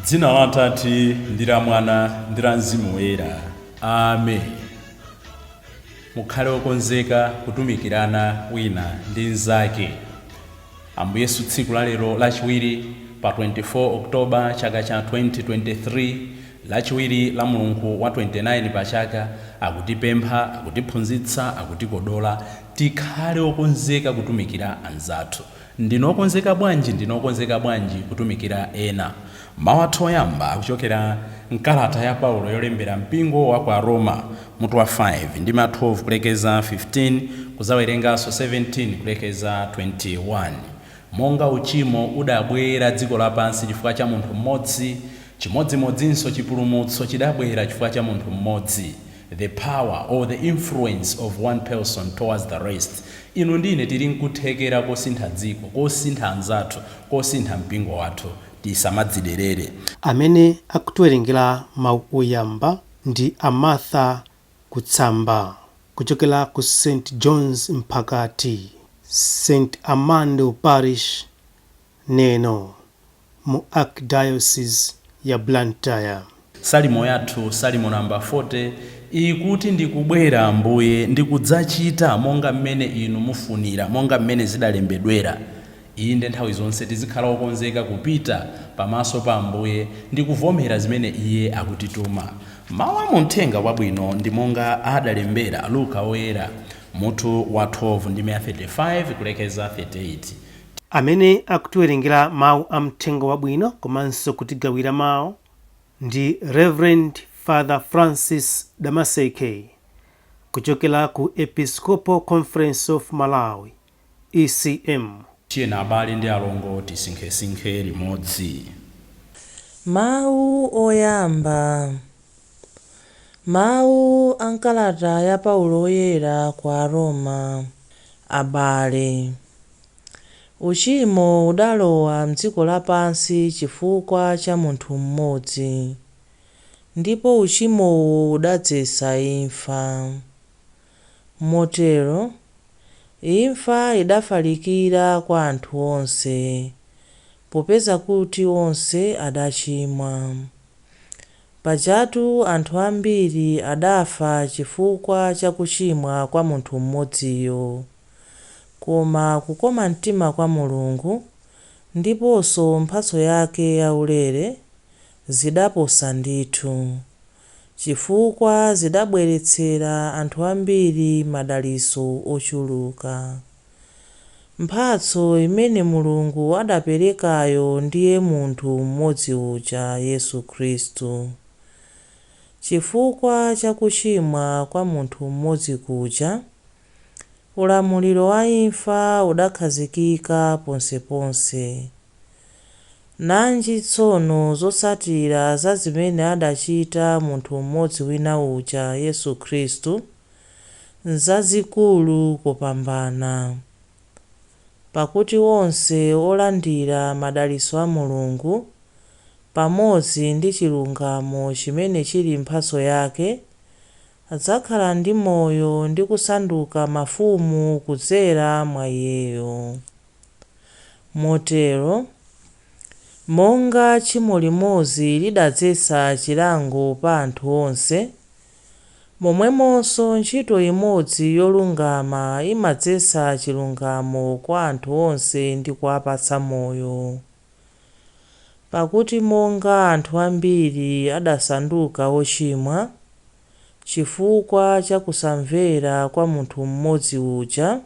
Dzina la Atate ndi la Mwana ndi la Mzimu Woyera. Amen. Mukhale okonzeka kutumikirana wina ndi mnzake. Ambuye Yesu tsiku la lero Lachiwiri pa 24 October chaka cha 2023, Lachiwiri la mulungu wa 29 pa chaka, akutipempha, akutiphunzitsa, akutikodola tikhale okonzeka kutumikira anzathu. Ndinu okonzeka bwanji, ndine okonzeka bwanji kutumikira ena? Mawu athu oyamba akuchokera mkalata ya Paulo yolembera mpingo wa ku Aroma, mutu wa 5, ndime 12 kulekeza 15, kudzawerenganso 17 kulekeza 21. Monga uchimo udabwera dziko lapansi chifukwa cha munthu mmodzi, chimodzimodzinso chipulumutso chidabwera chifukwa cha munthu mmodzi. The power or the influence of one person towards the rest. Inu ndi ine tili nkuthekera kosintha dziko, kosintha anzathu, kosintha mpingo wathu. Tisamadziderere. Amene akutiwerengera mawu oyamba ndi a Martha Kutsamba kuchokera ku St John's Mphakati, St Amando Parish, Neno, mu Archdiocese ya Blantyre. Salimo yathu, Salimo namba 40, ikuti, Ndikubwera, Ambuye, ndikudzachita monga mmene inu mufunira, monga mmene zidalembedwera. Inde, nthawi zonse tizikhala okonzeka kupita pamaso pa Ambuye ndi kuvomera zimene Iye akutituma. Mawu a mu Mthenga Wabwino ndi monga adalembera Luka Woyera, mutu wa 12 ndime ya 35 kulekeza 38. Amene akutiwerengera mawu a Mthenga Wabwino komanso kutigawira mawu ndi Rev. Father Francis Damaseke kuchokera ku Episcopal Conference of Malawi, ECM. Tiyeni abale ndi alongo tisinkhesinkhe limodzi. Mawu oyamba. Mawu a m'kalata ya Paulo Woyera kwa Aroma. Abale, uchimo udalowa m'dziko lapansi chifukwa cha munthu mmodzi, ndipo uchimowo udadzetsa imfa. Motero, imfa idafalikira kwa anthu onse, popeza kuti onse adachimwa. Pajatu anthu ambiri adafa chifukwa cha kuchimwa kwa munthu mmodziyo. Koma kukoma mtima kwa Mulungu, ndiponso mphatso yake yaulere, zidaposa ndithu, chifukwa zidabweretsera anthu ambiri madalitso ochuluka. Mphatso imene Mulungu adaperekayo ndiye munthu mmodzi uja, Yesu Khristu. Chifukwa cha kuchimwa kwa munthu mmodzi kuja, ulamuliro wa imfa udakhazikika ponseponse. Nanji tsono zotsatira za zimene adachita munthu mmodzi wina uja, Yesu Khristu, nzazikulu kopambana. Pakuti onse olandira madalitso a Mulungu, pamodzi ndi chilungamo chimene chili mphatso yake, adzakhala ndi moyo ndi kusanduka mafumu kudzera mwa Iyeyo. Motero, monga tchimo limodzi lidadzetsa chilango pa anthu onse, momwemonso ntchito imodzi yolungama imadzetsa chilungamo kwa anthu onse ndi kuwapatsa moyo. Pakuti monga anthu ambiri adasanduka ochimwa, chifukwa cha kusamvera kwa munthu mmodzi uja,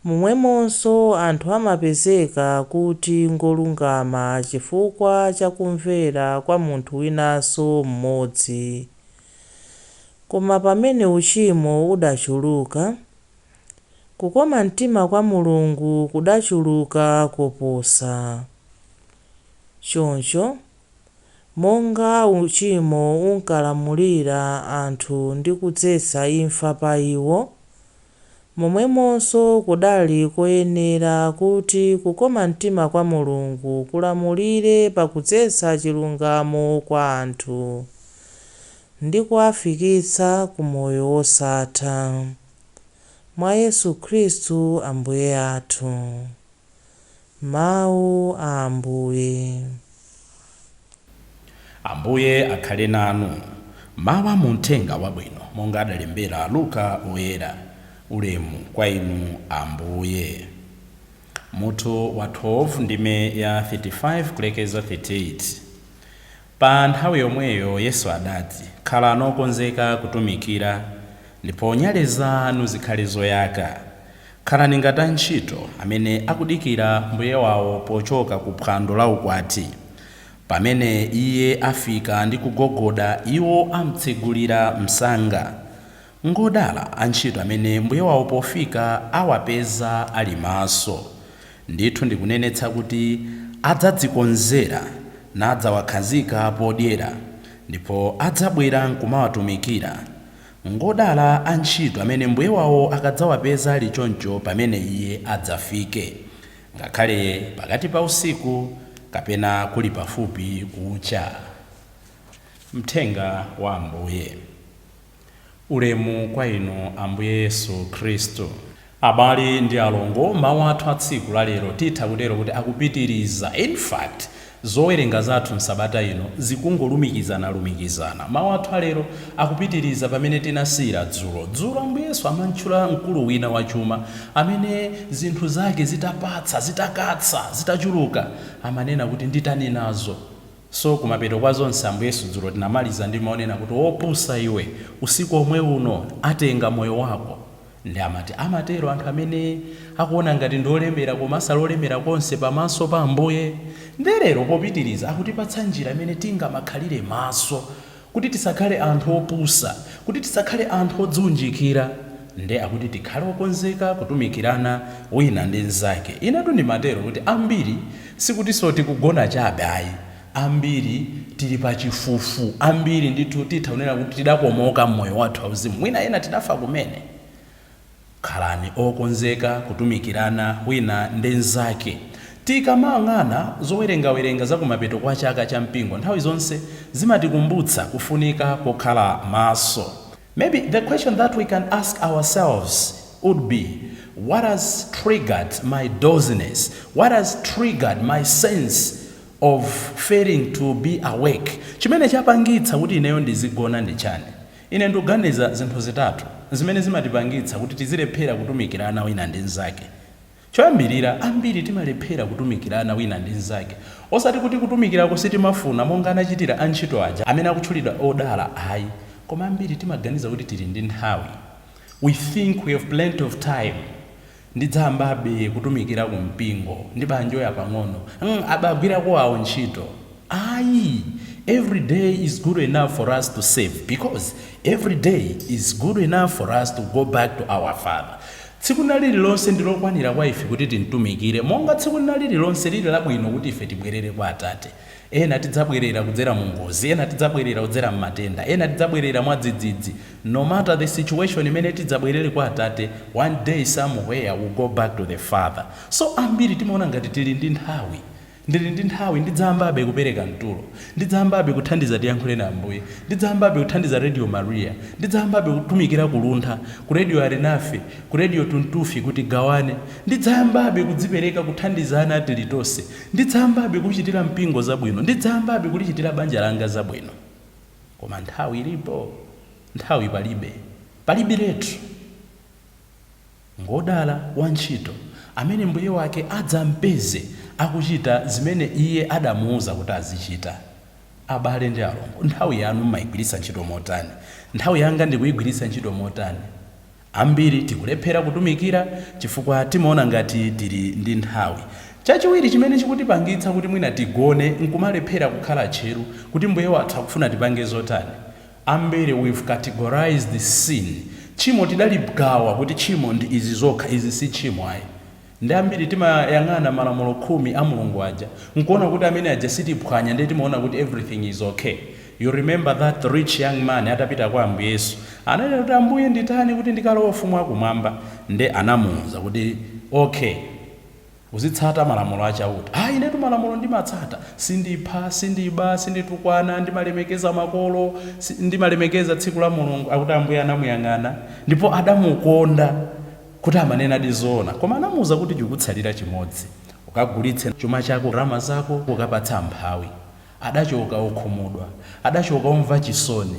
momwemonso anthu amapezeka kuti ngolungama chifukwa cha kumvera kwa munthu winanso mmodzi. Koma pamene uchimo udachuluka, kukoma mtima kwa Mulungu kudachuluka koposa. Choncho, monga uchimo unkalamulira anthu ndi kudzetsa imfa pa iwo, momwemonso kudali koyenera kuti kukoma mtima kwa Mulungu kulamulire pakudzetsa chilungamo kwa anthu, ndi kuwafikitsa ku moyo wosatha. Mwa Yesu Khristu Ambuye athu. Mawu a Ambuye. Ambuye akhale nanu. Mawu a muthenga wabwino monga adalembera Luka Oyera. Ulemu kwa inu Ambuye. Mutu wa 12, ndime ya 35 kulekeza 38. Pa nthawi yomweyo Yesu adati, khalani okonzeka kutumikira, ndipo nyale zanu zikhale zoyaka. Khalani ngati antchito amene akudikira mbuye wawo pochoka ku phwando la ukwati. Pamene iye afika ndi kugogoda, iwo amtsegulira msanga. Ngodala antchito amene mbuye wawo pofika awapeza ali maso. Ndithu ndikunenetsa kuti adzadzikonzera nadzawakhazika podyera, ndipo adzabwera nkumawatumikira. Ngodala antchito amene mbuye wawo akadzawapeza ali choncho pamene iye adzafike, ngakhale pakati pa usiku kapena kuli pafupi kucha. Mthenga wa Ambuye. Ulemu kwa inu Ambuye Yesu Khristu. Abale ndi alongo, mawu athu a tsiku lalero titha kutero kuti akupitiriza. In fact, zowerenga zathu msabata ino zikungolumikizana-lumikizana. Mawu athu alero akupitiriza pamene tinasiyira dzulo. Dzulo Ambuye Yesu amantchula mkulu wina wachuma amene zinthu zake zitapatsa, zitakatsa, zitachuluka, amanena kuti nditani nazo. So kumapeto kwa zonse Ambuye Yesu dzulo tinamaliza ndi maonena kuti wopusa iwe, usiku omwe uno atenga moyo wako. Ndi amati amatero anthu amene akuona ngati ndi olemera koma asalolemera konse pamaso pa Ambuye. Ndelero popitiriza akutipatsa njira imene tingamakhalire maso, kuti tisakhale anthu opusa, kuti tisakhale anthu odziunjikira. Nde akuti tikhale okonzeka kutumikirana wina ndi mnzake. Inetu ndimatero kuti ambiri sikutinso tikugona chabe ayi, ambiri tili pachifufu, ambiri ndithu titha kunena kuti tidakomoka mmoyo wathu auzimu, mwina ena tidafa kumene. Khalani okonzeka kutumikirana wina ndi mnzake. Tikamayang'ana zowerengawerenga za kumapeto kwa chaka cha mpingo, nthawi zonse zimatikumbutsa kufunika kokhala maso. Maybe the question that we can ask ourselves would be, what has triggered my doziness? What has triggered my sense of failing to be awake? Chimene chapangitsa kuti ineyo ndizigona ndi chani? Ine ndikuganiza zinthu zitatu zimene zimatipangitsa kuti tizilephera kutumikirana wina ndi mnzake. Choyambirira, ambiri timalephera kutumikirana wina ndi mnzake, osati kuti kutumikirako sitimafuna monga anachitira antchito aja amene akutchulidwa odala ayi, koma ambiri timaganiza kuti tili ndi nthawi. We think we have plenty of time. Ndidzayambabe kutumikira ku mpingo, ndibanjoya pang'ono, abagwirako awo ntchito. Ayi, every day is good enough for us to save, because every day is good enough for us to go back to our Father. Tsiku lililonse ndilokwanira kwa ife kuti timtumikire, monga tsiku lililonse lili labwino kuti ife tibwerere kwa Atate. Ena tidzabwerera kudzera mu ngozi, ena tidzabwerera kudzera mmatenda, ena tidzabwerera mwadzidzidzi. No matter the situation imene tidzabwerere kwa Atate, one day somewhere we'll go back to the Father. So ambiri timaona ngati tili ndi nthawi. Ndili ndi nthawi, ndidzayambabe kupereka mtulo, ndidzayambabe kuthandiza Tiyankhule na Ambuye, ndidzayambabe kuthandiza Radio Maria, ndidzayambabe kutumikira kuluntha ku Radio Alinafe, ku Radio Tuntufi kuti gawane, ndidzayambabe kudzipereka kuthandiza ana tilitonse, ndidzayambabe kuchitira mpingo zabwino, ndidzayambabe kulichitira banja langa zabwino. Koma nthawi ilipo? Nthawi palibe, palibiretu. Ngodala wantchito amene mbuye wake adzampeze akuchita zimene iye adamuwuza kuti azichita. Abale ndi alongo, nthawi yanu mmayigwiritsa ntchito motani? Nthawi yanga ndikuyigwiritsa ntchito motani? Ambiri tikulephera kutumikira chifukwa timaona ngati tili ndi nthawi. Chachiwiri chimene chikutipangitsa kuti mwina tigone nkumalephera kukhala tcheru kuti mbuye wathu akufuna tipange zotani, ambiri we've categorized sin. Tchimo tidaligawa kuti tchimo ndi izi zokha, izi si tchimo ayi. Ndi ambiri timayang'ana malamulo 10 a Mulungu aja nkuona kuti amene aja sitiphwanya, ndiye timaona kuti everything is okay. You remember that rich young man atapita kwa Ambuye Yesu, ananena kuti Ambuye, nditani kuti ndikalowe ufumu wakumwamba? Nde anamuwuza kuti okay, uzitsata malamulo achauta. Ah, inetu malamulo ndimatsata, sindipha, sindiba, sinditukwana, ndimalemekeza makolo, ndimalemekeza tsiku la Mulungu. Akuti Ambuye anamuyang'ana ndipo adamukonda kuti amanena zoona, koma anamuwuza kuti chikutsalira chimodzi. Ukagulitse chuma chako, ndalama zako, ukapatsa amphawi. Adachoka okhumudwa, adachoka omva chisoni.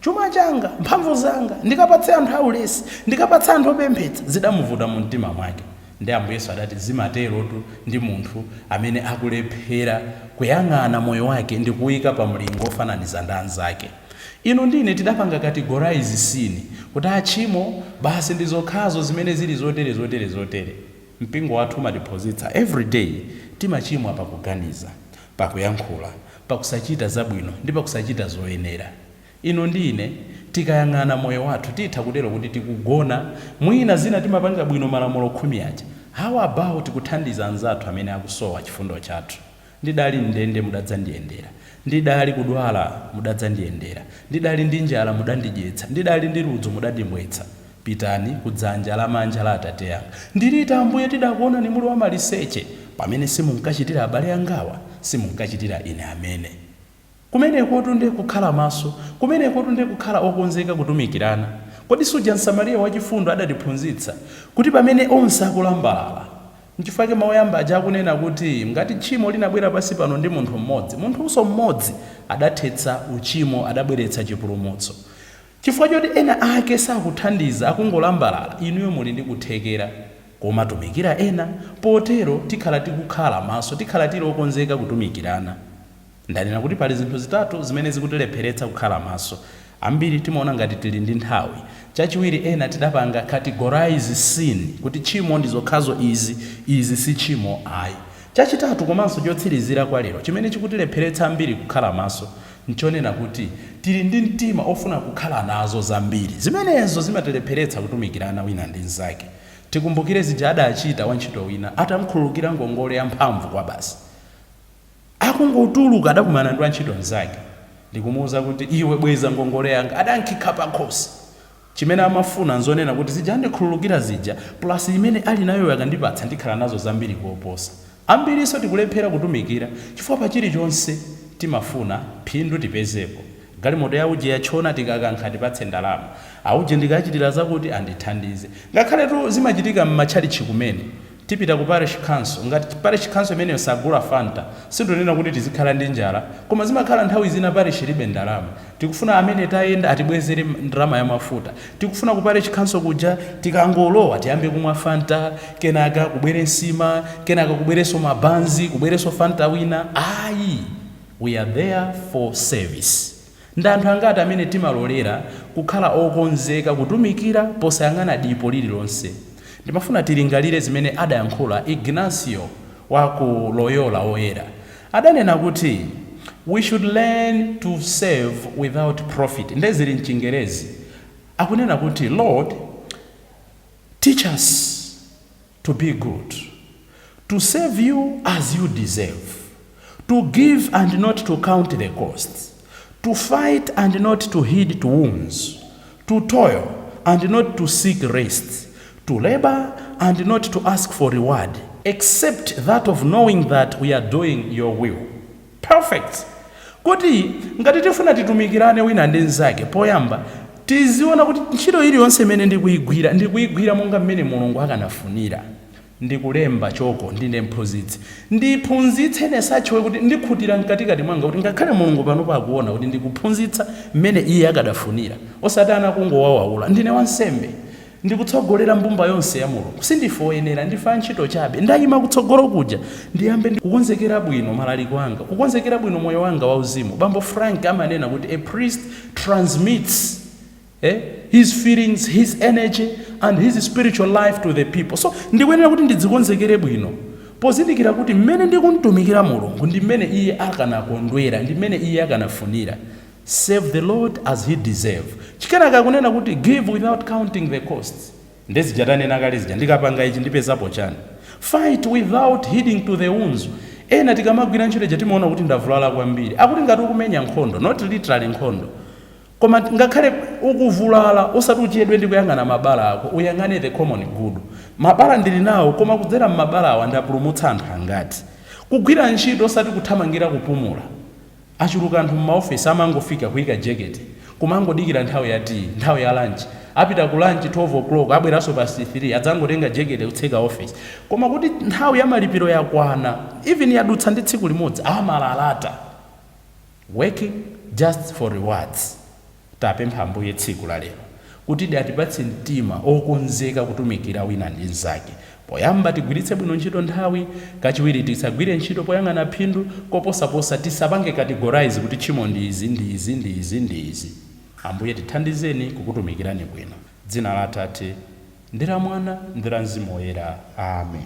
Chuma changa, mphamvu zanga, ndikapatse anthu aulesi, ndikapatse anthu opemphetsa? Zidamuvuta mu mtima mwake. Ndi Ambuye Yesu adati zimaterotu ndi munthu amene akulephera kuyang'ana moyo wake ndi kuyika pa mlingo ofananiza ndi anzake. Inu ndine tidapanga categorize sin kuti achimo basi ndi zokhazo zimene zili zotere, zotere, zotere. Mpingo wathu umatiphunzitsa every day timachimwa pakuganiza, pakuyankhula, pakusachita zabwino ndi pakusachita zoyenera. Inu ndi ine tikayang'ana moyo wathu, titha kutero kuti tikugona, mwina zina timapanga bwino, malamulo 10 aja. How about kuthandiza anzathu amene akusowa chifundo chathu? Ndidali mndende, mudadzandiyendera; ndidali kudwala, mudadzandiyendera; ndidali ndi njala, mudandidyetsa; ndidali ndi ludzu, mudandimwetsa. Pitani kudzanja lamanja la Atate anga. Ndiliti, Ambuye, tidakuonani muli wamaliseche? Pamene simunkachitira abale angawa, simunkachitira ine amene. Kumenekotu ndiye kukhala maso, kumenekotu ndiye kukhala okonzeka kutumikirana. Kodi suja Msamariya wachifundo adatiphunzitsa kuti pamene onse akulambalala? Nchifukwa chake mawu oyamba aja akunena kuti ngati tchimo linabwera pansi pano ndi munthu mmodzi, munthunso mmodzi adathetsa uchimo, adabweretsa chipulumutso. Chifukwa choti ena ake sakuthandiza, akungolambalala, inuyo muli ndi kuthekera komatumikira ena. Potero tikhala tikukhala maso, tikhala tili okonzeka kutumikirana. Ndanena kuti pali zinthu zitatu zimene zikutilepheretsa kukhala maso. Ambiri timaona ngati tili ndi nthawi. Chachiwiri, ena tidapanga categorize sin kuti tchimo ndi zokhazo izi, izi si tchimo ayi. Chachitatu komanso chotsirizira kwa lero, chimene chikutilepheretsa ambiri kukhala maso, nchonena kuti tili ndi mtima ofuna kukhala nazo zambiri. Zimenezo zimatilepheretsa kutumikirana wina ndi mnzake. Tikumbukire zija adachita wantchito wina atamkhululukira ngongole yamphamvu kwa basi. Akungotuluka adakumana ndi wantchito mnzake ndikumuwuza kuti, "Iwe, bweza ngongole yanga." Adankhikha pakhosi. Chimene amafuna nzonena kuti zija andikhululukira zija plus imene ali nayo akandipatsa, ndikhala nazo zambiri koposa. Ambirinso tikulephera kutumikira chifukwa pa chilichonse timafuna phindu tipezepo. Galimoto ya uje yatchona, tikakankha tipatse ndalama. Auje ndikachitira zakuti andithandize. Ngakhale tu zimachitika m'matchalichi kumene. Tipita ku parish council, ngati parish council imeneyo sagula Fanta, sindonena kuti tizikhala ndi njala, koma zimakhala nthawi zina parish ilibe ndalama, tikufuna amene tayenda atibwezere ndalama ya mafuta. Tikufuna ku parish council kuja tikangolowa tiyambe kumwa Fanta, kenaka kubwere nsima, kenaka kubwerenso mabanzi, kubwerenso Fanta wina. Ayi, we are there for service. Ndi anthu angati amene timalolera kukhala okonzeka kutumikira posayang'ana dipo lililonse? Ndimafuna tilingalire zimene adayankhula Ignacio wa ku Loyola Woyera. Adanena kuti we should learn to serve without profit. Ndezili mchingerezi, akunena kuti, "Lord, teach us to be good, to serve you as you deserve, to give and not to count the costs, to fight and not to heed to wounds, to toil and not to seek rest, to labor and not to ask for reward, except that of knowing that we are doing your will." Perfect. Kuti ngati tifuna titumikirane wina ndi mnzake, poyamba tiziona kuti ntchito iliyonse imene ndikuyigwira, ndikuyigwira monga mmene Mulungu akanafunira. Ndikulemba choko, ndine mphunzitsi, ndiphunzitse nesatchiwe kuti ndikhutira mkatikati mwanga kuti ngakhale Mulungu panopo akuona kuti ndikuphunzitsa mmene iye akadafunira, osati ana kungowawaula. Ndine wansembe, ndikutsogolera mbumba yonse ya Mulungu. Sindife oyenera, ndife antchito chabe. Ndayima kutsogolo kuja, ndiyambe kukonzekera bwino malaliko anga, kukonzekera bwino moyo wanga wauzimu. Bambo Frank amanena kuti a priest transmits his feelings, his energy and his spiritual life to the people. So ndikuyenera kuti ndidzikonzekere bwino pozindikira kuti mmene ndikumtumikira Mulungu ndi mmene iye akanakondwera, ndi mmene iye akanafunira. Serve the Lord as he deserve. Chikenaka akunena kuti give without counting the costs. Ndezija tanena kale zija, ndikapanga ichi ndipezapo chani? Fight without heeding to the wounds. Ena tikamagwira ntchito ija timaona kuti ndavulala kwambiri. Akuti ngati ukumenya nkhondo, not literally nkhondo, koma ngakhale ukuvulala, usati uchedwe ndi kuyang'ana mabala ako, uyang'ane the common good. Mabala ndili nawo, koma kudzera m'mabala awa ndapulumutsa anthu angati? Kugwira ntchito osati kuthamangira kupumula. Achuluka anthu m'maofesi amangofika kuyika jekete, kumangodikira nthawi ya tea, nthawi ya lunch. Apita ku lunch 12 o'clock, abweranso past 3, adzangotenga jekete, kutseka office. Koma kuti nthawi ya malipiro yakwana, even yadutsa ndi tsiku limodzi, amalalata, working just for rewards. Tapempha Ambuye tsiku la lero kuti atipatse mtima okonzeka kutumikira wina ndi mnzake. Poyamba, tigwiritse bwino ntchito nthawi. Kachiwiri, tisagwire ntchito poyang'ana phindu. Koposaposa, tisapange categorize kuti tchimo ndi izi, ndi izi, ndi izi, ndi izi. Ambuye, tithandizeni kukutumikirani bwino. Dzina la Atate, ndi la Mwana, ndi la Mzimu Woyera. Amen.